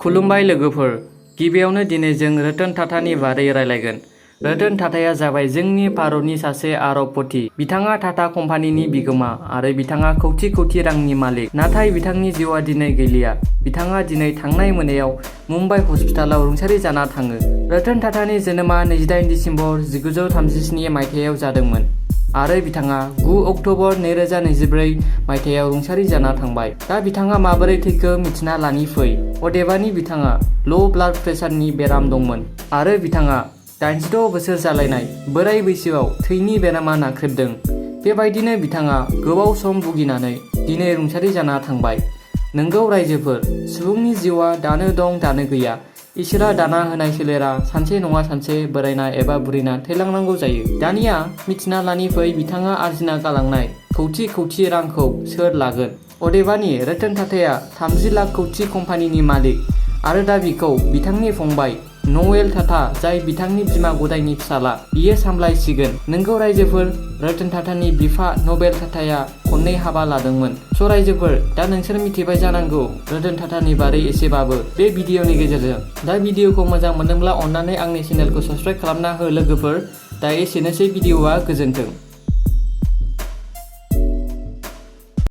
खुलुमबाय लोगोफोर, गिबियावनो दिनै जों रतन टाटानि बारै रायलायगोन। रतन टाटाया जाबाय जोंनि भारतनि सासे आरबपति। बिथाङा टाटा कम्पानिनि बिगोमा आरो बिथाङा कौटि कौटि रांनि मालिक। नाथाय बिथांनि जिउआ दिनै गैलिया। बिथाङा दिनै थांनाय मोनायाव मुम्बाइ हस्पिटालाव रुंसारि जाना थाङो। रतन टाटानि जोनोमा 28 दिसेम्बर 1937 मायथाइयाव जादोंमोन आरो बिथाङा 9 अक्ट'बर 2024 मायथाइयाव रुंसारि जाना थांबाय। दा बिथाङा माबोरै थैखो मिथिना लानि फै। अदेबानि बिथाङा ल' ब्लाड प्रेसारनि बेराम दंमोन आरो बिथाङा 86 बोसोर जालायनाय बोराइ बैसोआव थैनि बेरामा नाख्रेबदों। बेबायदिनो बिथाङा गोबाव सम भुगिनानै दिनै रुंसारि जाना थांबाय। नोंगौ रायजोफोर, सुबुंनि जिउआ दानो दं दानो गैया। इसोरा दाना होनाय सोलेरा सानसे नङा सानसे बोरायना एबा बुरैना थैलांनांगौ जायो। दानिया मिथिना लानि फै बिथाङा आरजिना गालांनाय कौटि कौटि रांखौ सोर लागोन। अदेबानि रतन टाटाया 30 लाख कौटि कम्पानिनि मालिक आरो दा बिखौ बिथांनि फंबाय न'एल टाटा, जाय बिथांनि बिमा गदायनि फिसाला, बियो सामलायसिगोन। नोंगौ रायजोफोर, रतन टाटानि बिफा न'बेल टाटाया खननै हाबा लादोंमोन। स' रायजोफोर, दा नोंसोर मिथिबाय जानांगौ रतन टाटानि बारै एसेबाबो बे भिडिअनि गेजेरजों। दा भिडिअखौ मोजां मोनदोंब्ला अन्नानै आंनि चेनेलखौ साबस्क्राइब खालामना हो लोगोफोर। दा एसेनोसै भिडिअआ, गोजोन्थों।